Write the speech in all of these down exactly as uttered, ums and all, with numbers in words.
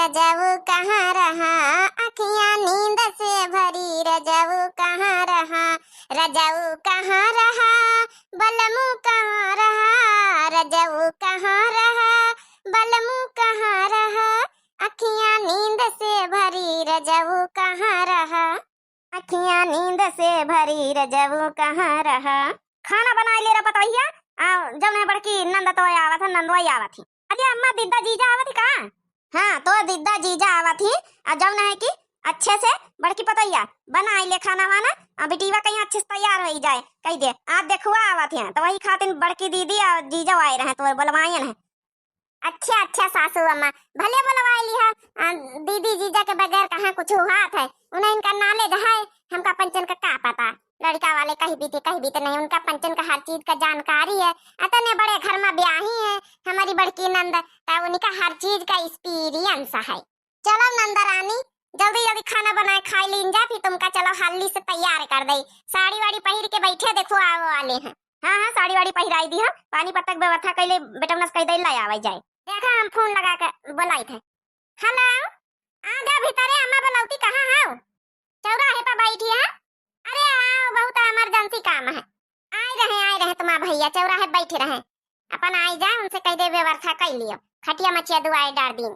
रजऊ कहाँ रहा, अखियाँ नींद से भरी, रजऊ कहाँ रहा, रजऊ कहाँ रहा, बलमू कहाँ रहा, रजऊ कहाँ रहा, बलमू कहाँ रहा, अखियाँ नींद से भरी, रजऊ कहाँ रहा, अखियाँ नींद से भरी, रजऊ कहाँ रहा। खाना बनाइ ले रहा पतोहिया, आ, जौन है बड़की नंद तो आवत है, नंदोई आवत ही। अरे अम्मा, दीदा जीजा आवत ही का? हाँ, तो दीदा जीजा आवत ही, आ जौन है कि अच्छे से बड़की पतोहिया बनाइ ले खाना वाना, आ बिटिया कहीं अच्छे से तैयार होइ जाए, कहि दे, आज देखुआ आवत है, तो वही खातिर बड़की दीदी आ जीजा आए रहे, तो बोलवाइन है। अच्छा, अच्छा सासू अम्मा, भले बोलवाइ लिहा, आ, दीदी जीजा के बगैर कहाँ कुछ हुआत है, उन्हें इनका knowledge है, हमका पंचन का का पता, लड़का वाले कहि बीते, कहि बीते नहीं, उनका पंचन का हर चीज का जानकारी है, अतने बड़े घर मा ब्याही है हमारी बड़की नंद, तब उनका हर चीज का experience है। चलो नंदरानी, जल्दी जल्दी खाना बनाए खाइ लीन जा, फिर तुमका चलो हाली से तैयार कर दे। साड़ी वाड़ी पहिर के बैठे देखो आवे वाले हैं। हाँ, हाँ, साड़ी वाड़ी पहिराइ दिहा, पानी पत्ता के व्यवस्था कइले बेटौना से कहि दे, लै आवै जाए। देखा हम फोन लगा के बोलाइत है। हेलो, आ जा भीतरे, अम्मा बोलौती कहाँ हौ? चौराहे पर बैठी है। अरे आओ, बहुत emergency काम है। आए रहे, आए रहे तुम्हार भैया, चौराहे बैठे रहे। अपन आइ जा, उनसे कहि दे व्यवस्था कइ लियो, खटिया मचिया दुआरे डार दीन।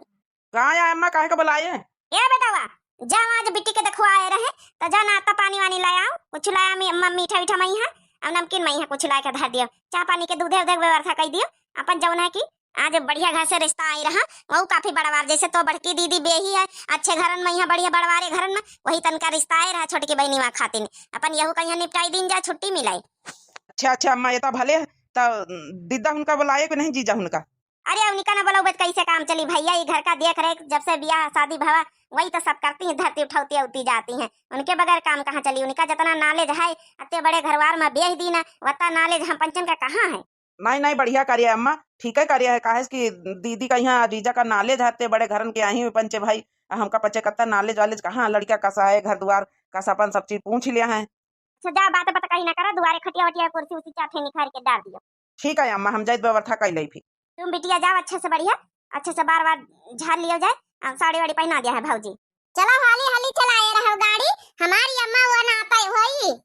का है अम्मा, काहे का बुलाए? ए बेटवा, जाओ आज बिट्टी के देखो आए रहे, तो जाओ नाश्ता पानी वानी लै आओ, कुछ लै आओ मी-, म-, मीठा वीठा मइहाँ, और नमकीन मइहाँ कुछ लै के धर दियो, चाह पानी के दूधे उधे के व्यवस्था कइ दियो। अपन जौन है कि आज बढ़िया घर से रिश्ता आइ रहा, वहू काफी बड़वार, जैसे तो बड़की दीदी बेही है, अच्छे घरन मइहाँ बढ़िया बड़वारे घरन मा, वही तनका रिश्ता आइ रहा छोटकी बहिनी वा खातिन, अपन यहू कहिया निपटाइ दीन जा, छुट्टी मिलाइ। अच्छा, अच्छा अम्मा, ये तो भले, तो दीदा हुनका बुलाए कि नहीं जीजा हुनका? अरे उनका ना बोलउबे त कैसे काम चली भैया, ई घर का देख रेख जब से बियाह शादी भवा, वही तो सब करती हैं, धरती उठौती अउती जाती हैं, उनके बगैर काम कहाँ चली? उनका जितना knowledge है, अत्ते बड़े घरवार मा बेह दीना, वत्ता knowledge हम पंचन का कहाँ है? नहीं, नहीं, बढ़िया करिया अम्मा, ठीक है करिया है, काहे कि दीदी का यहाँ जीजा का knowledge है, अत्ते बड़े घरन के अहीं पंचे भाई, आ हमका पंचे कत्ता knowledge वालेज कहाँ, लड़का कसा है, घर दुआर कसा, अपन सब चीज पूछ लिया है। अच्छा, जा, बात बात कहीं ना करा, दुआरे खटिया वटिया, कुर्सी उर्सी चार ठे निखार के डार दियो। ठीक है अम्मा, हम जाइत व्यवस्था कइ लई फिर। तुम बिटिया जाओ, अच्छे से बढ़िया, अच्छे से बार बार झाड़ लियो जाए, आ, साड़ी वाड़ी पहिना दिया है भौजी। चलो हाली हाली चलाए रहो गाड़ी, हमारी अम्मा वो ना पाए होई।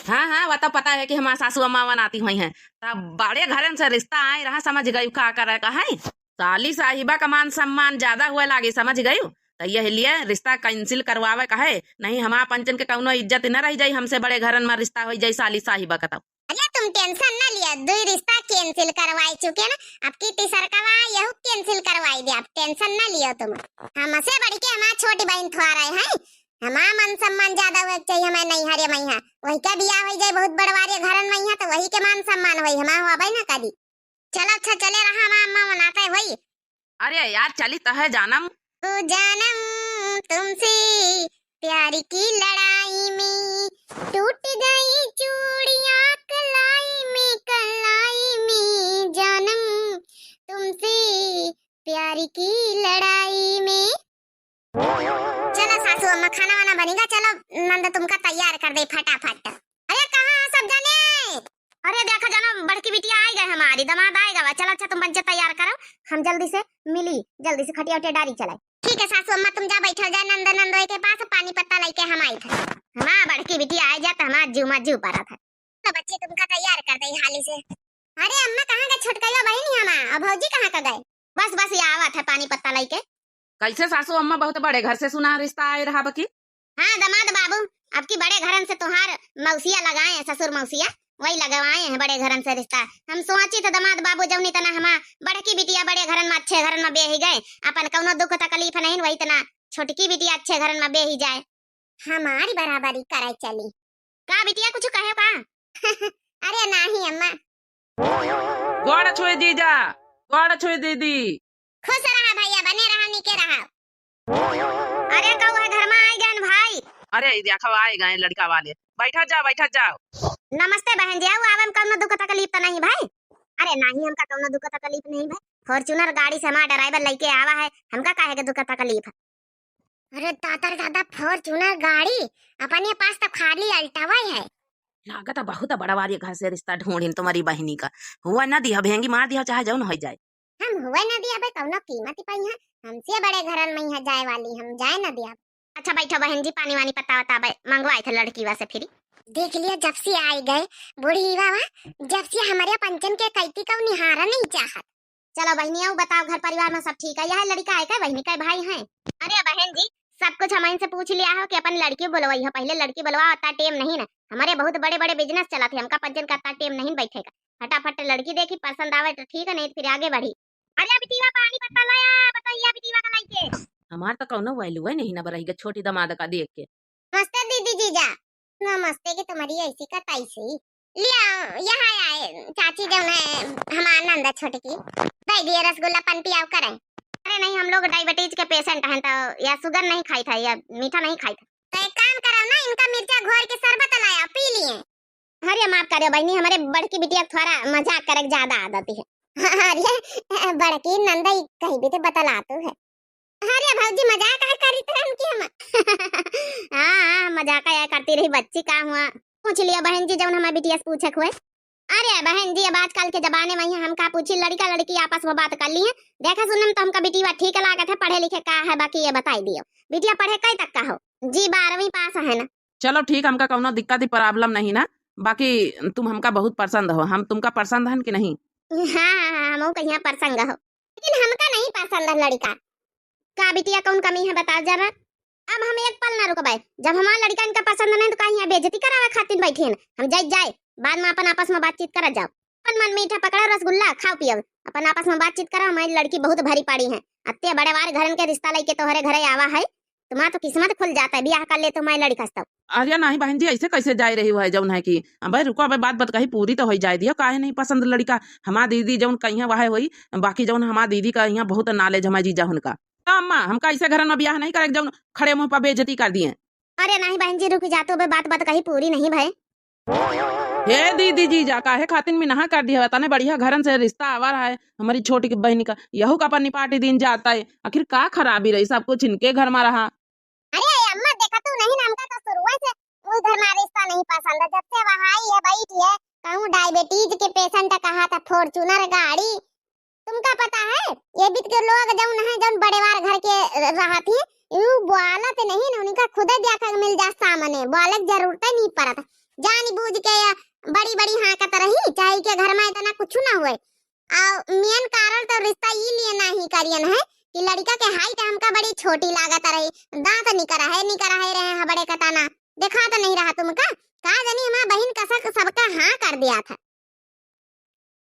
हाँ, हाँ, वो तो पता है कि हमार सासू अम्मा वो नाती होइहैं। तब बड़े घरन से रिश्ता आए रहा, समझ गई का करे का है। साली साहिबा का मान सम्मान ज्यादा हुए लागे, समझ गयू? त यह लिए रिश्ता cancel करवावे का है, नहीं हमार पंचन के कौनो इज्जत न रह जाई, हमसे बड़े घरन मा रिश्ता होइ जाई साली साहिबा का। तब अरे तुम tension न लियो, दुई रिश्ता cancel करवाई चुके ना, अब की तीसरकवा यहू cancel करवाई दे, अब tension न लियो तुम। हमसे बढ़ के हमार छोटी बहिन थोड़ा है, हमार मान सम्मान ज्यादा हुए के चाहिए हमार नैहरे मइहाँ, वही का बियाह होइ जाए बहुत बड़वारे घरन मइहाँ, तो वही के मान सम्मान होई, हमार होबे न करी। चलो अच्छा, चले रहा, हमार अम्मा मनाते होई। अरे यार, चली तो है जानम। ओ जानम, तुमसे प्यार की लड़ाई में टूट गई चूड़ियाँ कलाई में, कलाई में जानम, तुमसे प्यार की लड़ाई में। चलो सासू अम्मा, खाना वाना बनेगा, चलो नंद तुमका तैयार कर दे फटाफट। अरे कहाँ है सब जने? अरे देखा जानो, बड़की बिटिया आइ गए हमारी, दमाद आइ गवा। चलो अच्छा, तुम पंचे तैयार करो, हम जल्दी से मिली, जल्दी से खटिया उटिया डारी चलाई। ठीक है सासू अम्मा, तुम जा बैठो जा नंद नंदोई के पास, पानी पत्ता लइके हम आइत है। हमार बड़की बिटिया आइ जात, हमार जीव मा जीव परत है। तो बच्ची तुमका तैयार कर दे हाली से। अरे अम्मा, कहाँ गए छोटकइया बहिनी हमार, और भौजी कहाँ का गए? बस बस, ये आवत है पानी पत्ता लइके। कैसे सासू अम्मा, बहुत बड़े घर से सुना रिश्ता आए रहा बकी? हाँ दमाद बाबू, अब की बड़े घरन से तुहार मौसिया लगाए हैं, ससुर मौसिया, वही लगवाए हैं बड़े घरन से रिश्ता। हम सोची थे दमाद बाबू, जौनी तना हमार बड़की बिटिया बड़े घरन मा अच्छे घरन मा बेही गए, अपन कौनो दुख तकलीफ नहीं, वही तना छोटकी बिटिया अच्छे घरन मा बेही जाए। हमारी बराबरी करे चली। का बिटिया, कुछ कहे का? अरे नाही अम्मा। गोड़ छुए जीजा, गोड़ छुए दीदी। खुश रहा भैया, बने रहा, नीके रहा। अरे कहू है घर मा आइ गए भाई। अरे ई देखो आइ गए लड़का वाले, बैठा जाओ, बैठा जाओ। नमस्ते बहन जी, आउ आवे में कौनो दुख तकलीफ तो नहीं भाई? अरे नाही, हमका कौनो दुख तकलीफ नहीं भाई, Fortuner गाड़ी से हमार driver लइके आवा है, हमका काहे के दुख तकलीफ है? अरे दादा रे दादा, Fortuner गाड़ी, अपने पास तो खाली Alto ही है। लागत है बहुत बड़वारे घर से रिश्ता ढूंढिन तुम्हारी बहिनी का। हुआ ना दिया, भेंगी मार दिया, चाहे जौन होइ जाए। हम हुए न दियाबे कौनो कीमत पइहाँ। हमसे बड़े घरन मइहाँ जाए वाली, हम जाए न दियाबे। अच्छा बैठो बहन जी, पानी वानी पत्ता वत्ता बे-, मंगवाए थे लड़की वासे फिरी। देख लिया, जब से आइ गए बूढ़ी बाबा, जब से हमरे पंचन के कैती कउ निहारा नहीं चाहत। चलो बहिनी, अउ बताओ, घर परिवार में सब ठीक है? यह लड़का है का बहिनी, कै भाई हैं? अरे बहन जी, सब कुछ हम इनसे पूछ लिया हो कि अपन लड़की बुलवाई हो, पहले लड़की बुलवाओ, अत्ता टेम नहीं ना। हमरे बहुत बड़े बड़े business चलत है, हमका पंचन का अत्ता टेम नहीं बैठे का। फटाफट लड़की देखी, पसंद आवे तो ठीक है, नहीं तो फिर आगे बढ़ी। अरे बिटिया, पानी पत्ता लाया, बताइए बिटिया का लाइके। हमार तो कौनो value है नहीं ना बरही के छोटी दामाद का देख के। नमस्ते दीदी जीजा। नमस्ते के तुम्हारी ऐसी का तैसी। लिया, यहाँ आए चाची जौन है हमार नंदा छोटकी, दे दिए रसगुल्ला पन पियाव करें। अरे नहीं, हम लोग diabetes के patient हैं तो या sugar नहीं खाई था या मीठा नहीं खाई था। तो एक काम करो ना, इनका मिर्चा घोर के शरबत लाया, पी लिए। अरे माफ करियो बहिनी, हमरे बड़की बिटिया के थोड़ा मजाक करे के ज्यादा आदत है। अरे बड़की नंदई कहीं भी तो बतलातू है। अरे भौजी मजाक है करी थे हम कि हम। हाँ, हाँ, मजाक है करती रही बच्ची, का हुआ? पूछ लियो बहन जी जौन हमार बिटिया से पूछे के हुए। अरे बहन जी, अब आजकल के जमाने में ही हम का पूछी, लड़का लड़की आपस में बात कर लिए। देखा सुने में तो हमका बिटिया ठीक लागत है, पढ़े लिखे का है बाकी ये बताई दियो। बिटिया पढ़े कै तक का हो? जी बारहवीं पास है ना। चलो ठीक, हमका कौनो दिक्कत ही problem नहीं ना, बाकी तुम हमका बहुत पसंद हो, हम तुमका पसंद हन कि नहीं? हाँ, हाँ, हाँ, हमहू कहिया पसंद हो, लेकिन हमका नहीं पसंद है लड़का। का बिटिया कौन कमी है बताओ जरा? अब हम एक पल ना रुकबे, जब हमार लड़का इनका पसंद नहीं तो का यहाँ बेइज्जती करावे खातिर बैठे हैं? हम जाए जाए, बाद में अपन आपस में बातचीत करत जाओ। अपन मन मीठा पकड़ो रसगुल्ला खाओ पियो, अपन आपस में बातचीत करो। हमारी लड़की बहुत भरी पड़ी है, अत्ते बड़े वार घरन के रिश्ता लेके तोहरे घरे आवा है, तुम्हार तो किस्मत खुल जाता है, बियाह कर ले तुम्हारी लड़का से तब। अरे नहीं बहन जी, ऐसे कैसे जाए रही हुआ है जौन है कि, अबे रुको, अबे बात बात कही पूरी तो होई जाए दियो, काहे नहीं पसंद लड़का? हमार दीदी जौन कही है वह होई, बाकी जौन हमार दीदी का यहाँ बहुत knowledge हमारे जीजा हुनका। तो अम्मा, हमका ऐसे घरन में बियाह नहीं करे जौन खड़े मुंह पर बेइज्जती कर दिए। अरे नहीं बहन जी, रुक जा तो, अबे बात बात कही पूरी नहीं भय। हे दीदी जीजा, काहे खातिर मिनहा कर दिया? तने बढ़िया घरन से रिश्ता आवा रहा है, हमारी छोटी बहन का, यहू का अपन निपाटी दिन जाता है। आखिर का खराबी रही, सब कुछ इनके घर में रहा। अरे अम्मा, देखा तू नहीं ना, हमका तो शुरुए से वही घर में रिश्ता नहीं पसंद है। जब से वहाँ आई है, बैठी है, कहूँ diabetes के patient कहा था, Fortuner गाड़ी, तुमका पता है, ये बीत के लोग जौन है, जौन बड़े वार घर के र-, रहत ही, यू बोलत नहीं न, उनका खुदे देखा के मिल जा सामने, बोले के जरूरत नहीं पड़त। जान बूझ के या बड़ी बड़ी हाँकत रही, चाहे के घर में इतना कुछ ना हुए। और main कारण तो रिश्ता ई लिए नहीं करियन है कि लड़का के height हमका बड़ी छोटी लागत रही, दांत निकर है, निकर है रहे हैं बड़े कताना, देखा तो नहीं रहा तुमका। का जानी हमार बहिन कसक सबका हाँ कर दिया था।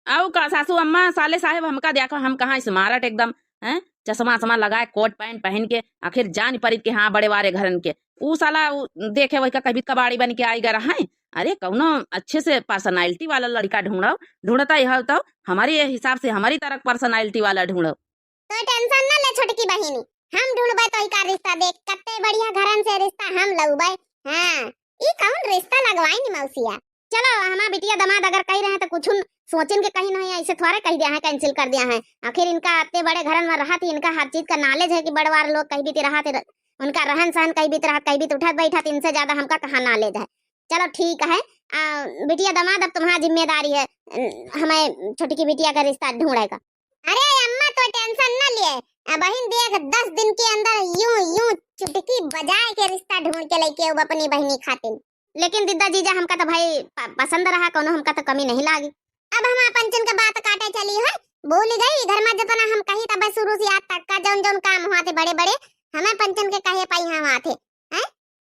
अउ का सासू अम्मा, साले साहेब, हमका देखो, हम कहाँ smart एकदम, हैं? चश्मा वश्मा लगाए, कोट पैंट पहन के, आखिर जान परित के, हाँ, बड़े वारे घरन के। ऊ साला, ऊ देखे वही का कभी कबाड़ी बन के आई गा रहा है। अरे, कौनो अच्छे से personality वाला लड़का ढूंढो, ढूंढता यह तो हमारे ये हिसाब से हमारी तरह personality वाला ढूंढो। तो tension न ले छोटकी बहिनी, हम ढूंढबे तो का रिश्ता देख, कत्ते बढ़िया घरन से रिश्ता हम लउबे। हाँ, ई कौन रिश्ता लगवाइन मौसिया? चलो, हमार बिटिया दामाद अगर कही रहे तो कुछ सोचिन के कही नहीं, ऐसे थोड़े कही दिया है, cancel कर दिया है। आखिर इनका अत्ते बड़े घरन में रहत ही, इनका हर चीज का knowledge है कि बड़वार लोग कहीं भी रहा थे, उनका रहन सहन कहीं भी रहा, कहीं भी उठत बैठत, इनसे ज्यादा हमका कहाँ knowledge है। चलो ठीक है, आ, बिटिया दामाद अब तुम्हारा जिम्मेदारी है, अम, हमें छोटी की बिटिया का रिश्ता ढूंढेगा। अरे अम्मा, तो tension न लिए, अबहिन देख, दस दिन के अंदर यूं यूं चुटकी बजाए के रिश्ता ढूंढ के लेके अब अपनी बहिनी खातिर। लेकिन दीदा जीजा, हमका तो भाई प-, पसंद रहा, कोनो हमका तो कमी नहीं लागी। अब हम पंचन के बात काटे चली है, भूल गई घर में जितना हम कही तब शुरू से आज तक का जौन जौन काम हुआ थे बड़े बड़े, हमें पंचन के कहे पाई हुआ थे, हैं?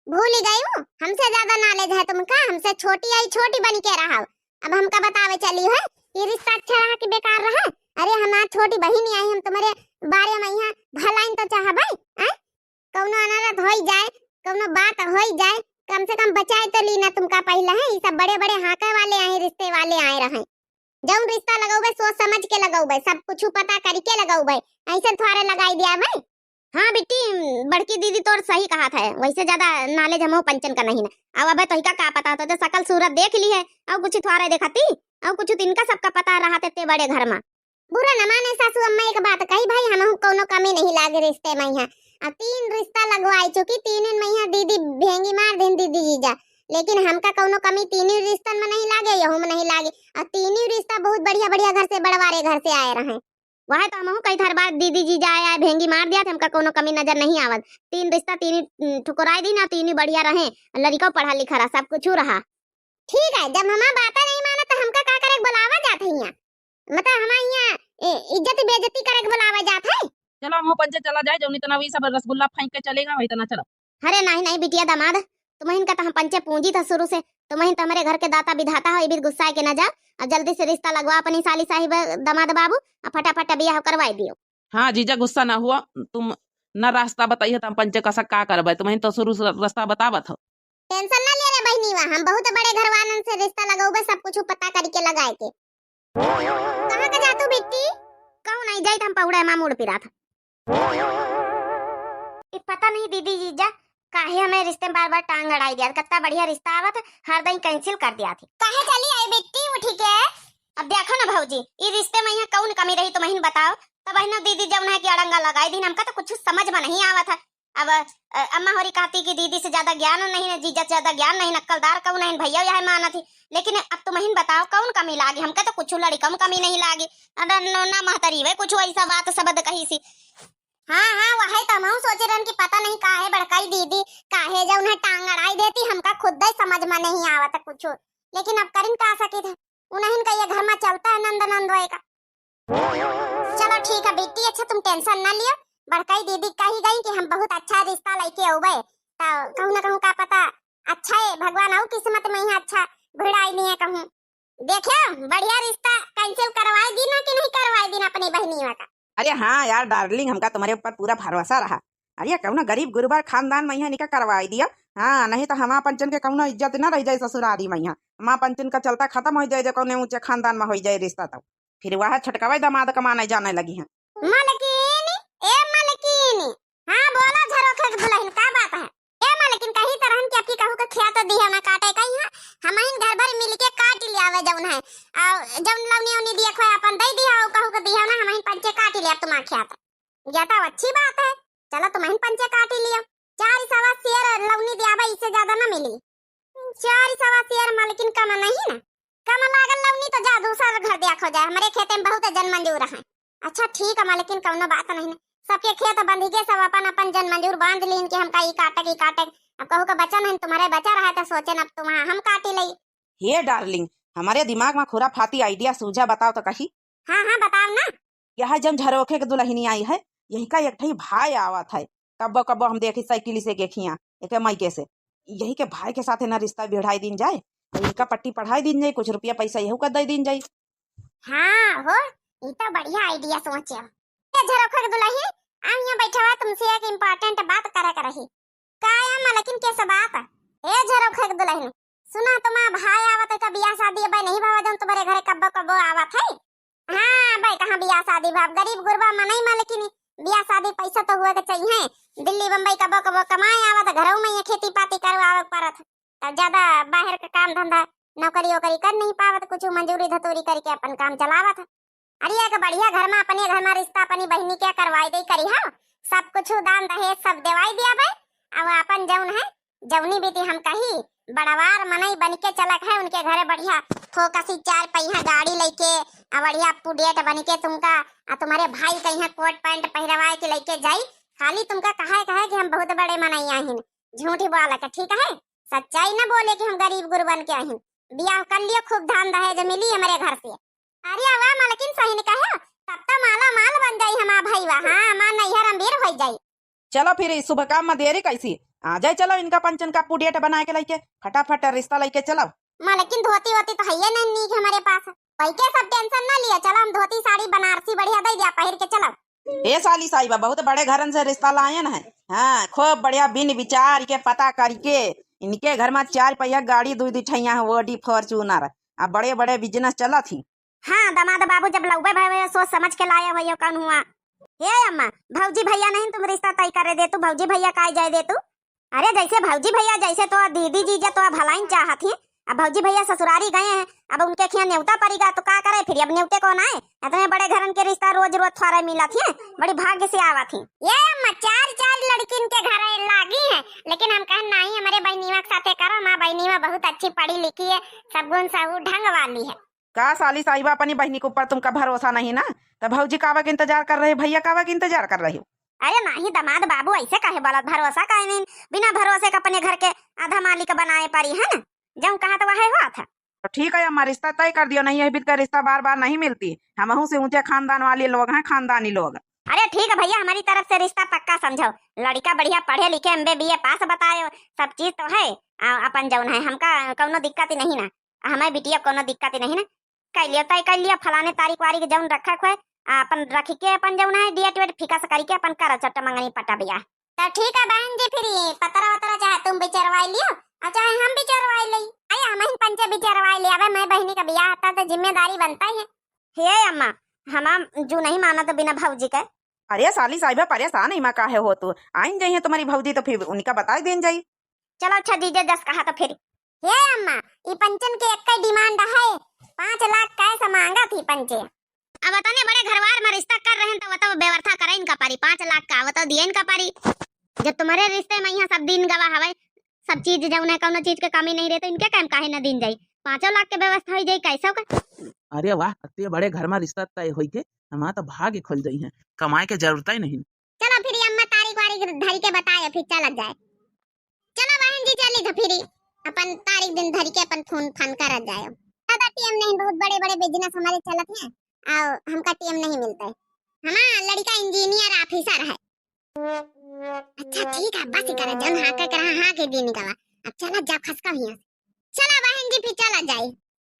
भूल ही गई हूँ, हमसे ज्यादा knowledge है तुमका, हमसे छोटी आई छोटी बन के रहो। अब हमका बतावे चली है, ये रिश्ता अच्छा रहा कि बेकार रहा? अरे हमार छोटी बहिन आई, हम तुम्हारे बारे में यहाँ भलाइन तो चाहबे, हैं? कौनो अनरथ होई जाए, कौनो बात होई जाए, कम से कम बचाए तो ली ना तुमका पहले है। ये सब बड़े बड़े हाँके वाले आए, रिश्ते वाले आए रहे। जौन रिश्ता लगौबे सोच समझ के लगौबे, सब कुछ पता करके लगौबे, ऐसे थोड़े लगाई दिया भाई। हाँ बिट्टी, बड़की दीदी तोर सही कहा था, वैसे ज्यादा knowledge हमहू पंचन का नहीं ना। अब अबे तोहिका का पता होता, तो शकल सूरत देख ली है, और कुछ थोड़े देखती, और कुछ तो इनका सबका पता रहा थे, ते बड़े घर में। बुरा न माने सासू अम्मा, एक बात कही भाई, हमहू कौनो कमी नहीं लागे रिश्ते में यहाँ। आ तीन रिश्ता लगवाई चुकी, तीनों में यहाँ दीदी भेंगी मार दिन दीदी जीजा, लेकिन हमका कौनो कमी तीनों रिश्तन में नहीं लागे, यहू में नहीं लागे। आ तीनों रिश्ता बहुत बढ़िया बढ़िया घर से, बड़वारे घर से आए रहे। वह तो हमहू कई धर बार दीदी जीजा आए, आए भेंगी मार दिया थे, हमका कौनो कमी नजर नहीं आवत। तीन रिश्ता तीन ही, उम, ठुकराई दीन, तीन ही बढ़िया रहे, लड़िको पढ़ा लिखा रहा, सब कुछ रहा। ठीक है, जब हमार बात नहीं माना तो हमका का करे के बुलावा जात है यहाँ? मतलब हमार यहाँ, ए, इज्जत बेइज्जती करे के बुलावा जात है? चलो हम पंचे चला जाए, जौनी तना वही सब रसगुल्ला फेंक के चलेगा वही तना चलो। अरे नहीं, नहीं बिटिया दामाद, तुमहिन का तो हम पंचे पूंजी था शुरू से, तुमहिन तो हमरे घर के दाता विधाता हो, ये भी गुस्सा के ना जा। अब जल्दी से रिश्ता लगवा अपनी साली साहिब दामाद बाबू, अब फटाफट बियाह करवाई दियो। हाँ जीजा, गुस्सा ना हुआ, तुम ना रास्ता बताइए तो हम पंचे कसा का करबे, तुमहिन तो शुरू से रास्ता बतावत हो। टेंशन ना ले रे बहिनी, वा हम बहुत बड़े घरवालन से रिश्ता लगौबे, सब कुछ पता करके लगाए के। कहाँ का जातू बिट्टी? कहूँ नहीं जाई, हम पहुड़े मा मूड़ पिरात। ई पता नहीं दीदी जीजा काहे हमें रिश्ते में बार बार टांग अड़ाई दिया, कितना बढ़िया रिश्ता आवत हर दई cancel कर दिया थी। काहे चली आई बिट्टी उठी के? अब देखो ना भौजी, ई रिश्ते में यहाँ कौन कमी रही तुमहिन बताओ? तब बहिना दीदी जब उन्हें की अड़ंगा लगाई दीन, हमका तो कुछ समझ में नहीं आवत है। अब, अ, अम्मा होरी कहती कि दीदी से ज्यादा ज्ञान नहीं है, जीजा से ज्यादा ज्ञान नहीं, नक्कलदार कहू नहीं, भैया यह मानत ही। लेकिन अब तुमहिन बताओ कौन कमी लागी? हमके तो कुछ लड़िका में कमी नहीं लागी। अरे नो ना महतरी वे कुछ वैसा बात शब्द कही सी। हाँ, हाँ, वह तो हमहू सोचे रहन कि पता नहीं काहे बड़काई दीदी, काहे जो उन्हें टांग अड़ाई देती, हमका खुद ही समझ में नहीं आवत कुछ। लेकिन अब करिन का सकी था, उन्हें का ये घर में चलता है नंद नंद होए का। चलो ठीक है बिट्टी, अच्छा तुम टेंशन ना लियो, बड़काई दीदी कही गई कि हम बहुत अच्छा रिश्ता लेके अउबे, तो कहूँ ना कहूँ का पता अच्छा है, भगवान आऊ किस्मत में ही अच्छा भिड़ाई नहीं है कहूँ। देखो, बढ़िया रिश्ता cancel करवाए दीन कि नहीं करवाए दीन अपनी बहनिया का? अरे हाँ यार डार्लिंग, हमका तुम्हारे ऊपर पूरा भरोसा रहा। अरे कौनो गरीब गुरबा खानदान में यहाँ निका करवाई दिया। हाँ, नहीं तो हमार पंचन के कौनो इज्जत ना रह जाए ससुरारी में यहाँ। हमार पंचन का चलता खत्म हो जाए, जो कौने ऊंचे खानदान में हो जाए रिश्ता तो। फिर वह छोटकवा दामाद कमाने जाने लगी हैं। मलकिन, ए मलकिन, हाँ बोला झरोखे के दुल्हन, का बात है? ए मलकिन, कही तरहन के अबकी कहू के खेत दिहे ना काटे कही है, हमहिन घर भर मिल के काट लियावे जौन है, और जौन लौनी उनी दिए खोए अपन दे दिया, और कहू के दिहे ना हमहिन पंचे काट लिया तुम्हार खेत। या तो अच्छी बात है, चलो तुम्हें पंचे काटी लियो। चार सवा शेर लौनी दियाबा, इससे ज्यादा ना मिली। चार सवा शेर मालकिन कम नहीं ना, कम लागल लौनी तो जा दूसर घर देखो जाए, हमरे खेते में बहुत जन मंजूर है। अच्छा ठीक है मालकिन, कौनो बात नहीं ना, सबके खेत बंध गए, सब अपन अपन जन मंजूर बांध लीन कि हमका ई काटे ई काटे। अब कहू का बचा नहीं, तुम्हारे बचा रहा तो सोचे न अब तुम्हारा हम काटी लई। हे डार्लिंग, हमारे दिमाग में खुराफाती आइडिया सूझा, बताओ तो कही। हाँ, हाँ, बताओ ना। यह जौन झरोखे के दुल्हनी आई है, यही का एक ठे भाई आवत है। कब्बो कब्बो हम देखी साइकिल से के खिया, एके मायके से। यही के भाई के साथे ना रिश्ता भिड़ाई दीन जाए, और इनका पट्टी पढ़ाई दीन जाए, कुछ रुपया पैसा यहू का दे दीन जाए। हाँ हो, ई तो बढ़िया आइडिया सोचे। ए झरोखे के दुल्हन, हम यहाँ बैठे हुआ तुमसे एक इम्पोर्टेंट बात करे के रही। का या मलकिन के से बात? ए झरोखे के दुल्हन, सुना तुम्हार भाई आवत है, का बियाह शादी अबे नहीं भवा जौन तुम्हारे घरे कब्बो कब्बो आवत है? हाँ भाई, कहाँ बियाह शादी भा? गरीब गुरबा मनई मलकिन, बियाह शादी पैसा तो हुए के चाहिए। दिल्ली बम्बई कब्बो कब्बो कमाए आवत, घरों में ये खेती पाती करवावे के परत। तब ज्यादा बाहर का काम धंधा, नौकरी वोकरी कर नहीं पावत, कुछ मजूरी धतूरी करके अपन काम चलावत। अरे एक बढ़िया घर में, अपने घर में रिश्ता अपनी बहिनी के करवाई दे करी हो, सब कुछ दान दहेज सब देवाई दिया बे। अब अपन जौन है, जौनी बीती हम कही, बड़वार मनई बन के चलक है, उनके घरे बढ़िया फोकसी चार पहिया गाड़ी लेके, आ बढ़िया पुडेट बन के तुमका, आ तुम्हारे भाई का यहाँ कोट पैंट पहिरवाए के लेके जाई। खाली तुमका कहे, कहे कि हम बहुत बड़े मनई आहिन, झूठी बोला के, ठीक है? सच्चाई न बोले कि हम गरीब गुरबन के आहिन। बियाह कर लियो, खूब धन दहेज मिली हमरे घर से। अरे वाह मालकिन, सही ने कहे, तब तो माला माल बन जाई हमार भईवा। हाँ, हमार नैहर अमीर हो जाई। चलो फिर, इस शुभ काम में देरी कैसी? आ जाए, चलो इनका पंचन का पुडेट बना के लेके, फटाफट रिश्ता लेके चलो। मालकिन, धोती वोती तो है ये नहीं नीक हमारे पास, वही के सब टेंशन ना लिया। चलो, हम धोती साड़ी बनारसी बढ़िया दे दिया, पहिर के चलो। ए साली साहिबा, बहुत बड़े घरन से रिश्ता लायन है। हाँ, खूब बढ़िया बिन विचार के पता करके इनके घर में चार पहिया गाड़ी, दुई दुई ठैया है, ओडी फॉर्च्यूनर, आ बड़े बड़े बिजनेस चलत ही। हाँ, दामाद बाबू जब लौबे भवे, सोच समझ के लाया हुआ, कौन हुआ? हे अम्मा, भौजी भैया नहीं तुम रिश्ता तय करे दे तू, भौजी भैया काय जाए दे तू? अरे जैसे भौजी भैया, जैसे तो दीदी जीजा तो भलाइन चाहत ही, अब भौजी भैया ससुरारी गए हैं, अब उनके खिया नेवता परिगा तो का करे फिर, अब नेवते कौन आए? इतने बड़े घरन के रिश्ता रोज रोज थोड़ा मिलत ही, बड़ी भाग्य से आवत ही। ये अम्मा, चार चार लड़किन के घर लागी है, लेकिन हम कहन नहीं, हमारे बहनीवा के साथे करो, हमार बहनीवा बहुत अच्छी पढ़ी लिखी है, सब गुण सहू ढंग वाली है। का साली साहिबा, अपनी बहिनी के ऊपर तुमका भरोसा नहीं ना? त भौजी कावा के इंतजार कर रहे, भैया कावा के इंतजार कर रहे हो? अरे नाही दमाद बाबू, ऐसे काहे बोलत? भरोसा काहे नहीं? बिना भरोसे के अपने घर के आधा मालिक बनाए पारी है ना? जौन कहा तो वह हुआ था। तो ठीक है अम्मा, रिश्ता तय कर दियो, नहीं यह बीत का रिश्ता बार बार नहीं मिलती। हमहू से ऊंचे खानदान वाले लोग हैं, खानदानी लोग। अरे ठीक है भैया, हमारी तरफ से रिश्ता पक्का समझो। लड़का बढ़िया पढ़े लिखे, एम बी बी ए पास बतायो, सब चीज तो है। आ, अपन जौन है, हमका कौनो दिक्कत ही नहीं ना, हमारे बिटिया कौनो दिक्कत ही नहीं ना। कर लियो तय कर लियो, फलाने तारीख वारीख जौन रखा हुए, आ, अपन रख के अपन जौन है डेट वेट फिक्स करके अपन करो चट्ट मंगनी पटा बियाह। तो ठीक है बहन जी, फिर पतरा वतरा चाहे तुम बिचरवाई लियो और चाहे हम बिचरवाई लई। अरे हम ही पंचे बिचरवाई ले, अबे मैं बहनी का बियाह था तो जिम्मेदारी बनता ही है। हे अम्मा, हमार जू नहीं माना तो बिना भौजी के। अरे साली साहिबा, परेशान ही माँ काहे हो तू? आइन जाइए तुम्हारी भौजी तो फिर उनका बताई देन जाई। चलो अच्छा जीजा जस कहा तो फिर। हे अम्मा, ई पंचन के एक ही डिमांड है, पाँच लाख कैश मांगा थी पंचे। अब अतने बड़े घरवार में रिश्ता कर रहे हैं तो वो तो व्यवस्था करे इनका पारी, पाँच लाख का वो तो दिए इनका पारी। जब तुम्हारे रिश्ते में यहाँ सब दिन गवा हवे, सब चीज जौन है, कौनो चीज के कमी नहीं रहे, तो इनके काम काहे न दिन जाई? पाँचों लाख के व्यवस्था हो जाई, कैसो का। अरे वाह, अत्ते बड़े घर में रिश्ता तय होई के हमार तो भाग्य खुल जाई है, कमाए के जरूरत ही नहीं। चलो फिर अम्मा तारीख वारीख धरी के बताए, फिर चलत जाए। चलो बहन जी, चली तो फिर अपन तारीख दिन धरी के अपन फोन फान करत जाए। ज्यादा टेम नहीं, बहुत बड़े बड़े बिजनेस हमारे चलत हैं, और हमका टेम नहीं मिलता है। हमारा लड़का इंजीनियर ऑफिसर है। अच्छा ठीक है, बस करे जौन हाँ के रहा, हाँ के दिन गवा। अब चला जा खसका हियाँ से। चला बहन जी, फिर चला जाई।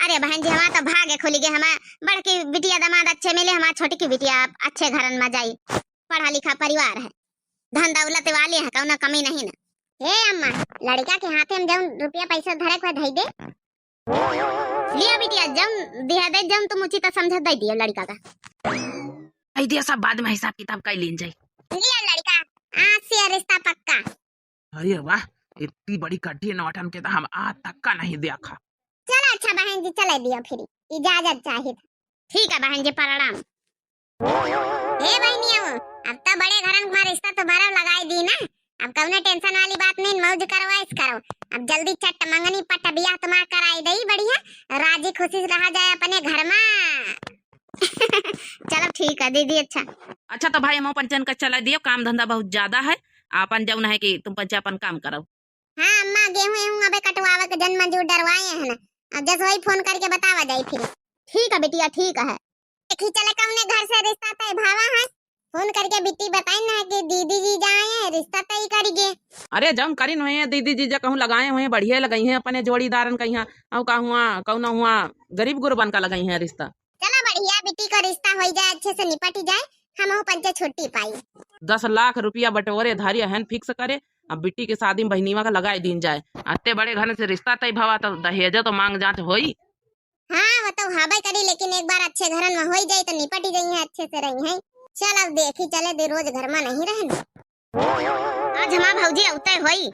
अरे बहन जी, हमार तो भाग्य खुली गए, हमार बड़की बिटिया दामाद अच्छे मिले, हमार छोटी की बिटिया अच्छे घरन में जाई, पढ़ा लिखा परिवार है, धन दौलत वाले हैं, कौनो कमी नहीं ना। हे अम्मा, लड़का के हाथे में जौन रुपया पैसा धरे के धई दे। लिया बिटिया, जौन दिया दे, जौन तुम उचित समझ दे दियो लड़का का। दे दियो, सब बाद में हिसाब किताब कर लीन जाई। लिया लड़का, आज से रिश्ता पक्का। अरे वाह, इतनी बड़ी कठिन नौटन के तो हम आज तक का नहीं देखा। चलो अच्छा बहन जी, चले दियो फिर, इजाजत चाहिए। ठीक है बहन जी, प्रणाम। हे बहनिया, अब तो बड़े घरन में रिश्ता तुम्हारा लगाई दी ना, अब कौनो टेंशन वाली बात नहीं, मौज करो, ऐश करो। अब जल्दी चट मंगनी पट बियाह तुम्हारा कराई दई बढ़िया, राजी खुशी से रहा जाए अपने घर में। चलो ठीक है दीदी। अच्छा, अच्छा तो भाई, हम पंचन का चला दियो, काम धंधा बहुत ज्यादा है, आपन जौन है कि तुम पंचे अपन काम करो। हाँ अम्मा, गेहूं एहूं अबे कटवावे के जन मजूर डरवाए हैं ना, अब जस वही फोन करके बतावा जाई फिर। ठीक है बिटिया, ठीक है। देखी चले कौने घर से रिश्ता तय भावा है, फोन करके बिट्टी बताई ना कि दीदी जीजा आए हैं, रिश्ता तय करिए। अरे जौन करिन हुए हैं दीदी जीजा कहूँ लगाए हुए हैं, बढ़िया लगाई हैं अपने जोड़ीदारन का यहाँ, और का हुआ कौनो हुआ गरीब गुरबन का लगाई हैं रिश्ता। चला बढ़िया, बिट्टी का रिश्ता होई जाए, अच्छे से निपटी जाए, हमहू पंचे छुट्टी पाई। दस लाख रुपया बटोरे धारिया हन फिक्स करे, अब बिट्टी के शादी में बहिनीवा का लगाई दीन जाए। अत्ते बड़े घरन से रिश्ता तय भवा तो दहेजो तो मांग जांच होई। हाँ, वो तो हबे करी, लेकिन एक बार अच्छे घरन में होई जाई तो निपटी जाई हैं, अच्छे से रही हैं। चल अब देखी चले दे, रोज घर में नहीं रहन। आज हमार भौजी अउते होई।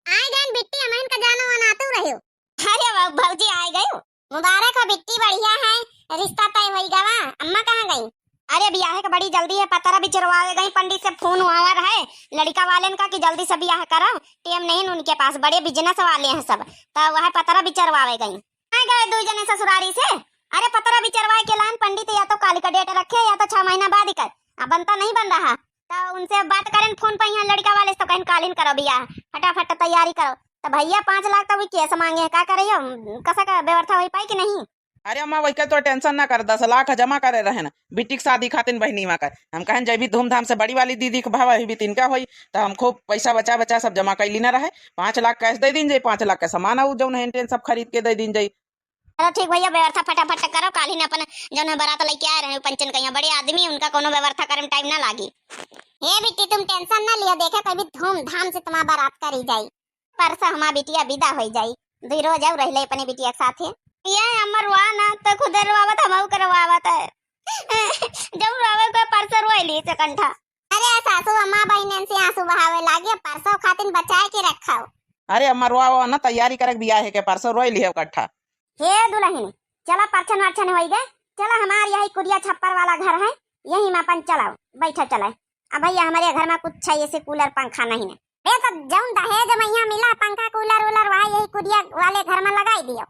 आए गए बिट्टी, हमहन का जानो अनातू रह्यो। अरे वाह, भौजी आए गयो। मुबारक हो बिट्टी, बढ़िया है, रिश्ता तय होई गवा। अम्मा कहाँ गई? अरे बियाहे के बड़ी जल्दी है, पतरा बिचरवावे गई, पंडित से फोन हुआ रहे लड़का वालेन का कि जल्दी से बियाह करो, टेम नहीं उनके पास, बड़े बिजनेस वाले हैं सब, तो वह पतरा बिचरवावे गई। आए गए दो जने ससुरारी से। अरे पतरा बिचरवाए के लाइन पंडित या तो काली का डेट रखे या तो छह महीना बाद ही कर, अब बनता नहीं बन रहा। तो उनसे बात करें फोन पर यहाँ लड़का वाले से, तो कहें कालिन करो बियाह, फटाफट तैयारी करो। तो भैया पाँच लाख तो भी केस मांगे हैं, का करे यो? कसा का व्यवस्था हो पाई कि नहीं? अरे अम्मा, वही के तो टेंशन ना कर, दस लाख जमा करे रहे ना बिट्टी के शादी खातिर बहनी माँ का। हम कहें जब भी धूमधाम से बड़ी वाली दीदी के भावा ही भी तिनका होई, तो हम खूब पैसा बचा बचा सब जमा कैली ना रहे, पाँच लाख कैश दे दीन जाई, पाँच लाख का सामान आऊ जौन है टेंट सब खरीद के दे दीन जाई। चलो ठीक भैया, व्यवस्था फटाफट करो, काल ही ने अपन जौन है बारात लेके आए रहे पंचन कहिया, बड़े आदमी, उनका कोनो व्यवस्था करे में टाइम ना लागी। हे बिट्टी, तुम टेंशन ना लियो, देखे कभी धूमधाम से तुम्हार बारात करी जाई। परसों हमार बिटिया विदा होई जाई, दुई रोज और रहले अपने बिटिया के साथे। ये अम्मा रोवा ना, तो खुदे रोवावत, हमहू के रोवावत है। जब रोवे को परसों रोई ली से कंठा। अरे सासू अम्मा बहनन से आंसू बहावे लागे, परसों खातिन बचाए के रखाओ। अरे अम्मा रोवा ना, तैयारी करे बियाह के, परसों रोई लिहे इकट्ठा। हे दुलहिन, चला परछन वरछन होई गए, चला हमार यही कुरिया छप्पर वाला घर है, यही में अपन चलाओ, बैठो चले। अब भैया हमारे घर में कुछ है ऐसे कूलर पंखा नहीं है। ए तो जौन दहेज में यहाँ मिला पंखा कूलर वूलर वहाँ यही कुरिया वाले घर में लगाई दियो।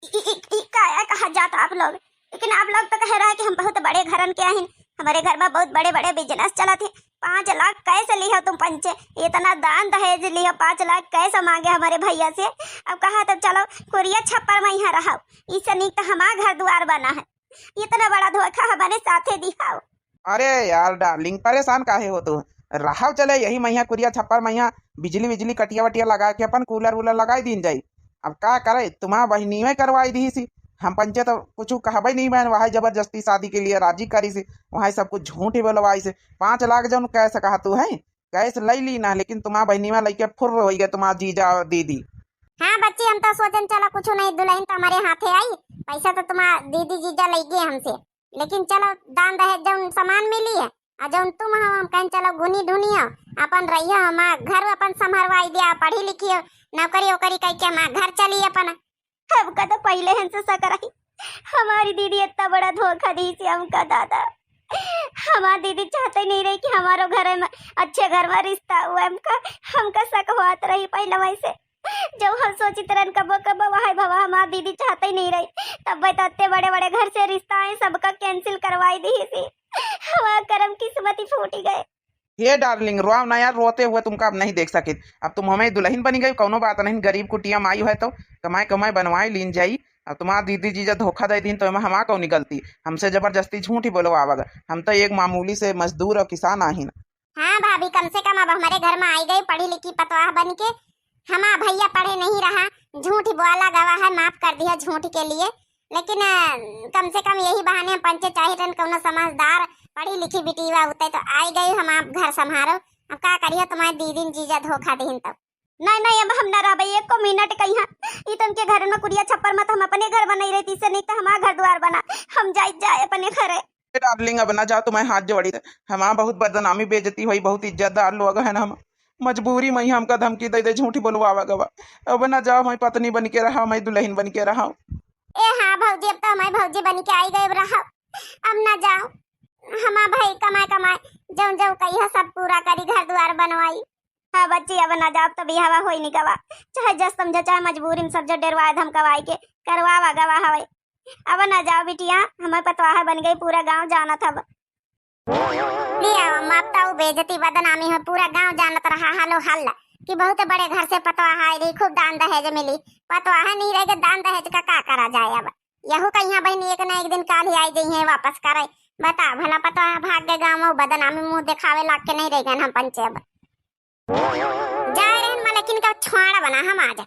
ई, ई, ई काया कहा जात आप लोग? लेकिन आप लोग तो कहे रहे कि हम बहुत बड़े घरन के आहिन, हमरे घर में बहुत बड़े बड़े बिजनेस चलत है। पाँच लाख कैसे लिहो तुम पंचे? इतना दान दहेज लिहो, पाँच लाख कैसे मांगे हमरे भैया से? अब कहा तब चलो कुरिया छप्पर में यहाँ रहो, इससे नीक तो हमार घर दुआर बना है। इतना बड़ा धोखा हमरे साथे दिहाओ। अरे यार डार्लिंग, परेशान काहे हो तू? रहाव चले यही मइहाँ कुरिया छप्पर मइहाँ, बिजली बिजली कटिया वटिया लगा के अपन कूलर वूलर लगाई दीन जाई। अब का करे, तुम्हार बहिनियो करवाई दी सी। हम पंचे तो कुछ कहबे नहीं बहन, वहाँ जबरदस्ती शादी के लिए राजी करी सी, वहाँ सब कुछ झूठ ही बोलवाई से। पाँच लाख जौन कैसे कहा तू है, गैस लई ली ना, लेकिन तुम्हार बहिनिया लइके फुर्र होई गए तुम्हार जीजा और दीदी। हाँ बच्ची, हम तो सोचन चला कुछ नहीं, दुल्हन तो हमरे हाथे आई, पैसा तो तुम्हार दीदी जीजा लई गए हमसे, लेकिन चलो दान दहेज जौन सामान मिली है, आ जौन तुम हो, हम कहन चलो गुनी ढुनी हो, अपन रहियो, हमार घर अपन संभरवाई दिया, पढ़ी लिखी हो, नौकरी ओकरी कई के हमार घर चली अपन। हमका तो पहिले हन से शक रही, हमारी दीदी इतना बड़ा धोखा दी से हमका दादा। हमार दीदी चाहते नहीं रही कि हमारो घर में अच्छे घर में रिश्ता हुआ। हमका, हमका शक होत रही पहिले वैसे। जब हम सोचित रहन कबो कबो वहाई भवा हमार दीदी चाहते ही नहीं रही, तब तो इतने बड़े बड़े घर से रिश्ता है सबका कैंसिल करवाई दी सी। हमार करम किस्मत ही फूटी गए। हे डार्लिंग, रोआव ना यार, रोते हुए तुमका अब नहीं देख सकित। अब तुम हमें दुल्हन बनी गई, कौनो बात नहीं, गरीब कुटिया माई है तो कमाए कमाए बनवाए लीन जाई। अब तुम्हार दीदी जीजा धोखा दे दीन तो एमा हमार कौनी गलती? हमसे जबरदस्ती झूठ ही बोलवावग। हम तो एक मामूली से मजदूर और किसान आहिन। हाँ भाभी, कम से कम अब हमरे घर में आई गई पढ़ी लिखी पतवाह बन के। हमार भैया पढ़े नहीं रहा, झूठ ही बोला गवा है, माफ कर दिया झूठ के लिए, लेकिन अ, कम से कम यही बहाने हम पंचे चाहे रहन कौनो समझदार पढ़ी लिखी बिटिया होते तो आई गई हमार घर संभारो। अब का करियो, तुम्हार दीदी न जीजा धोखा दीन तब। नहीं नहीं, अब हम ना रहबे एको मिनट कहीं। ई तन के घर में कुरिया छप्पर में तो हम अपने घर बनाई रहती से, नहीं तो हमार घर द्वार बना, हम जाई जाए अपने घरे। ए डार्लिंग, अब ना जाओ, तुम्हें हाथ जोड़ी। हमार बहुत बदनामी बेइज्जती होई, बहुत इज्जतदार लोग हैं हम। मजबूरी में ही हमका धमकी दे दे, झूठी बोलवावा गवा। अब ना जाओ, हमारी पत्नी बन के रहा, हमारी दुल्हन बन के रहा। ए हाँ भौजी, अब तो हमारी भौजी बन के आई गए, अब रहा, अब ना जाओ। हमार भाई कमाए कमाए जौन जौन कहिया सब पूरा करी, घर द्वार बनवाई। हाँ बच्ची, अब ना जाओ, तब बियाहवा होई नहीं गवा, चाहे जस समझे चाहे मजबूरी में सब जो डेरवाए धमकवाई के करवावा गवा हवे। अब ना जाओ बिटिया, हमार पतवाह बन गई, पूरा गांव जानत हव। ले आओ, अब तो उ बेइज्जती बदनामी हो, पूरा गांव जानत रहा हालो हल्ला कि बहुत बड़े घर से पतवाह आई रही, खूब दान दहेज मिली। पतवाह नहीं रह के दान दहेज का का करा जाए? अब यहू कहिया बहनी एक ना एक दिन काल ही आई जइहे वापस करे। बता भला पतवाह भाग के गांव में बदनामी मुंह दिखावे लाग के नहीं रह गए हम पंचे। अब जाए रहन मलकिन का छोड़ा बना हम आज।